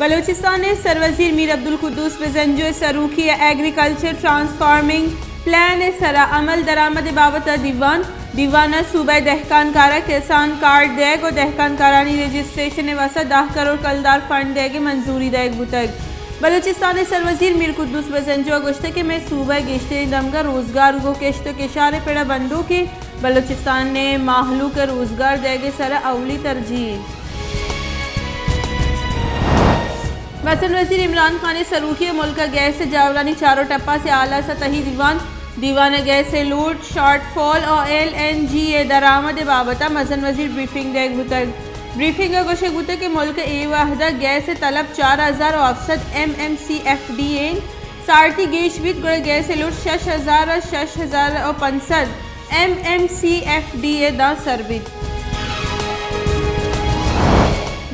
بلوچستان ءِ سروزیر میر عبدالقدوس بزنجو ءِ سروکی ءَ ایگریکلچر ٹرانسفارمنگ پلان ءِ سرا عمل درآمد ءِ بابت ءَ دیوان۔ دیوان ءَ صوبہ ءِ دہکان کار ءَ کسان کارڈ دئیگ ءُ دہکان کارانی رجسٹریشن ءِ واستہ دہ کروڑ کلدار فنڈ دئیگ ءِ منظوری دئیگ بوتگ۔ بلوچستان ءِ سروزیر میر قدوس بزنجو ءَ گوشتگ کہ مئے صوبہ ءِ گیشتریں دمگاں روزگار گوں کشت ءُ کشار ءِ پڑ ءَ بندوک ایں۔ بلوچستان ءِ مہلوک ءَ روزگار دئیگ ءِ سرا اولی ترجیح ایں۔ مزن وزیر عمران خان ءِ سروکی ءَ ملک ءَ گیس ءِ جاورانی چارو ٹپاں سے اعلی سطحی دیوان۔ دیوان ءَ گیس ءِ لوٹ، شارٹ فال ءُ ایل این جی ءِ درآمد ءِ بابت ءَ مزن وزیر بریفنگ دئیگ بوتگ۔ بریفنگ ءَ گوشگ بوتگ کہ ملک ءَ اے وہد ءَ گیس ءِ طلب چار ہزار ءُ ہفت سد M M C F D ایں۔ سارتی گیش بیت، گڑا گیس ءِ لوٹ شش ہزار ءُ شش ہزار ءُ پنچ سد M M C F D ءِ داں سر بیت۔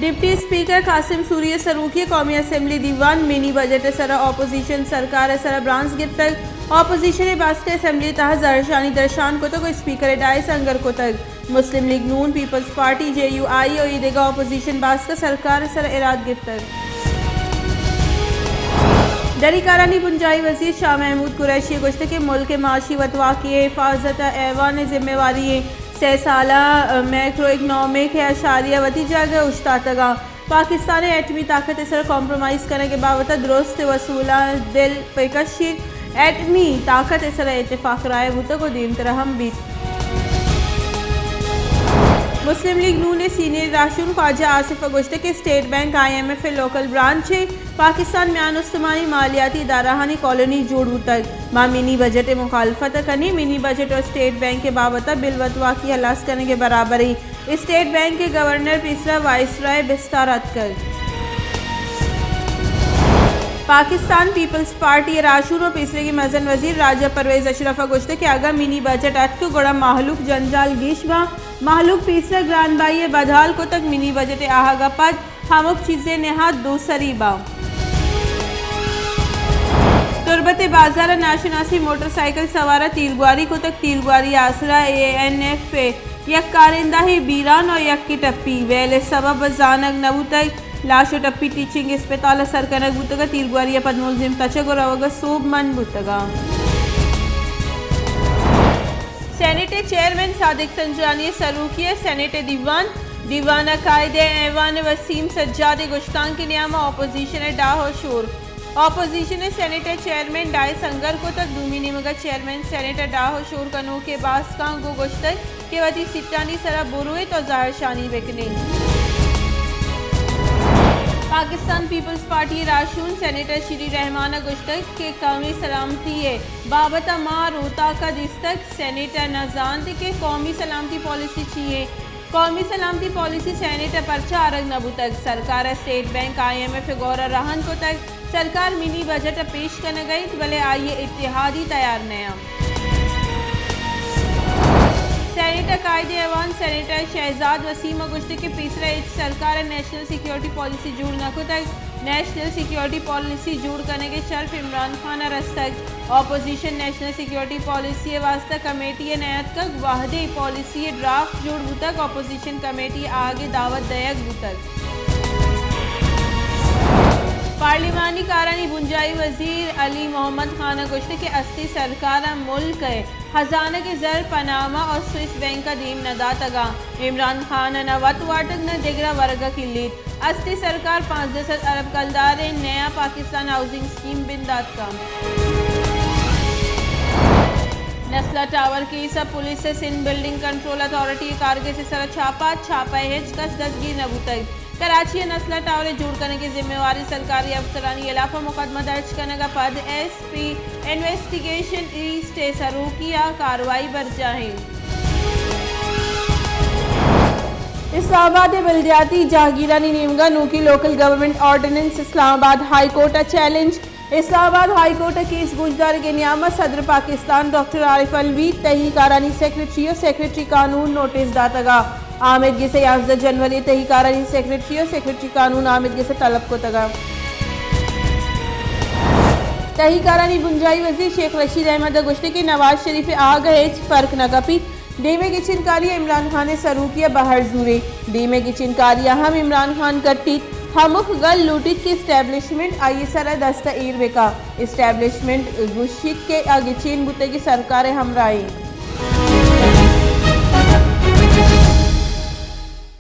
ڈپٹی اسپیکر قاسم سوری ءِ سروکی ءَ قومی اسمبلی دیوان۔ منی بجٹ ءِ سرا اپوزیشن سرکار ءِ سرا برانز گپتگ۔ اپوزیشن ءِ باسک ءَ اسمبلی ءِ تہا زہرشانی درشان کتگ ءُ اسپیکر ءِ ڈائس انگر کتگ۔ مسلم لیگ نون، پیپلز پارٹی، جے یو آئی ءُ اے دگہ اپوزیشن باسک ءَ سرکار ءِ سرا ایراد گپتگ۔ دری کارانی بنجاہی وزیر شاہ محمود قریشی ءَ گوشتگ کہ ملک ءِ معاشی وتواکی ءِ حفاظت ءَ ایوان ءِ ذمہ واری ایں۔ سئے سالہ میکرو اکنامک ءِ اشاریہ وتی جاگہ ءَ اوشتاتگ اَنت۔ پاکستان ءَ ایٹمی طاقت ءِ سرا کمپرومائز کنگ ءِ بابت ءَ درست ءُ وسولاں دل بہ کشیت۔ ایٹمی طاقت ءِ سرا اتفاق رائے بوتگ ءُ دیمترا ہم بیت۔ مسلم لیگ نون ءِ سینئر راہشون خواجہ آصف ءَ گوشتگ کہ State Bank, I M F ءِ لوکل برانچ ایں۔ پاکستان میان استمانی مالیاتی ادارہانی کالونی جوڑ بوتگ۔ ما منی بجٹ ءِ مخالفت ءَ کنیں۔ منی بجٹ ءُ اسٹیٹ بینک ءِ بابت ءَ بل وتواکی ہلاس کنگ ءِ برابر ایں۔ اسٹیٹ بینک ءِ گورنر پیسرا وائسرائے بستار ءَ اتکگ۔ پاکستان پیپلز پارٹی ءِ راہشون ءُ پیسریگیں مزن وزیر راجہ پرویز اشرف ءَ گوشتگ کہ اگاں منی بجٹ اتک گڑا مہلوک جنجال گیش باں۔ مہلوک پیسرا گران بہائی ءَ بدحال کتگ، منی بجٹ ءِ آہگ ءَ پد ہمک چیز ءِ نہاد دوسری باں۔ تربت ءِ بازار ءَ ناشناسیں موٹر سائیکل سوار ءَ تیرگواری کتگ، تیرگواری ءِ آسرا اے این ایف ءِ یک کارندہ ءِ بیران ءُ یکے ٹپی، ویل ءِ سبب ءَ زانگ نہ بوتگ۔ لاش ءُ ٹپی ٹیچنگ اسپتال ءَ سر کنگ بوتگ ءُ تیرگواری ءَ پد ملزم تچگ ءُ روگ ءَ سوبمند بوتگ اَنت۔ سینیٹ ءِ چیئرمین صادق سنجرانی ءِ سروکی ءَ سینیٹ ءِ دیوان، دیوان ءَ قائد ایوان وسیم سجاد ءِ گشتانک ءِ نیام ءَ اپوزیشن ءِ ڈاہ ءُ شور۔ اپوزیشن ءِ سینیٹ ءِ چیئرمین ڈائس انگر کتگ، دومی نیمگ ءَ چیئرمین سینیٹ ءَ ڈاہ ءُ شور کنوک ءِ باسکاں گوں گوشتگ کہ وتی سیٹانی سرا برویت ءُ زہرشانی بکنیت۔ پاکستان پیپلز پارٹی ءِ راہشون سینیٹر شیری رحمان ءَ گوشتگ کہ قومی سلامتی ءِ بابت ءَ ما روتاک ءَ دیستگ، سینیٹ ءَ نہ زانت کہ قومی سلامتی پالیسی چی ایں۔ قومی سلامتی پالیسی سینیٹ ءَ پرچا آرگ نہ بوتگ؟ سرکار ءَ State Bank, I M F ءِ گور ءَ رہن کتگ۔ سرکار منی بجٹ ءَ پیش کنگ ءَ اِنت، بلے آئی ءِ اتحادی تیار نہ اَنت۔ سینیٹ ءِ قائد ایوان سینیٹر شہزاد وسیم ءَ گوشتگ کہ پیسرا ہچ سرکار ءَ نیشنل سیکورٹی پالیسی جوڑ نہ کتگ۔ نیشنل سیکورٹی پالیسی جوڑ کنگ ءِ شرف عمران خان ءَ رستگ۔ اپوزیشن نیشنل سیکورٹی پالیسی ءِ واستہ کمیٹی ءَ نیاتکگ، وہدے پالیسی ءِ ڈرافٹ جوڑ بوتگ، اپوزیشن کمیٹی ءَ آہگ ءِ دعوت دئیگ بوتگ۔ پارلیمانی کارانی بنجاہی وزیر علی محمد خان ءَ گوشتگ کہ ہستی سرکار ءَ ملک ءِ ہزانگ ءِ زر پانامہ ءُ سوئس بینک ءَ دیم نہ داتگ اَنت۔ عمران خان ءَ نہ وت واٹگ نہ دگراں ورگ ءَ کلیت۔ ہستی سرکار پانزدہ سد ارب کلدار ءِ نیا پاکستان ہاؤسنگ اسکیم بندات کنت۔ نسلا ٹاور کیس ءَ پولیس ءَ سندھ بلڈنگ کنٹرول اتھارٹی ءِ کارگس ءِ سرا چھاپہ، چھاپہ ءَ ہچ کس دزگیر نہ بوتگ۔ کراچی ءَ نسلا ٹاور ءِ جوڑ کنگ ءِ ذمہ واریں سرکاری افسرانی ہلاف ءَ مقدمہ درج کنگ ءَ پد ایس پی انویسٹیگیشن ایسٹ ءِ سروکی ءَ کاروائی برجاہ اِنت۔ اسلام آباد ءِ بلدیاتی جاہگیرانی نیمگ ءَ نوکیں لوکل گورنمنٹ آرڈیننس، اسلام آباد ہائی کورٹ ءَ چیلنج۔ اسلام آباد ہائی کورٹ ءَ کیس گوشدارگ ءِ نیام ءَ صدر پاکستان ڈاکٹر عارف علوی ءَ تہی کارانی سیکرٹری ءُ سیکرٹری قانون نوٹس داتگ ءَ۔ آمید گس ءَ یازدہ جنوری ءَ تہی کارانی سیکرٹری ءُ سیکرٹری قانون آمید گس ءَ طلب کتگ ءَ۔ تہی کارانی بنجاہی وزیر شیخ رشید احمد ءَ گوشتگ کہ نواز شریف ءِ آہگ ءَ ہچ فرق نہ کپیت۔ دیم ءِ گچین کاری ءَ عمران خان ءِ سروکی ءَ بہر زوریں۔ دیم ءِ گچین کاری ءَ ہم عمران خان کٹیت۔ ہمک گل لوٹیت کہ اسٹیبلشمنٹ آئی ءِ سر ءَ دست ءَ ایر بہ کن۔ اسٹیبلشمنٹ گوشیت کہ آ گچین بوتگیں سرکار ءِ ہمراہ اِنت۔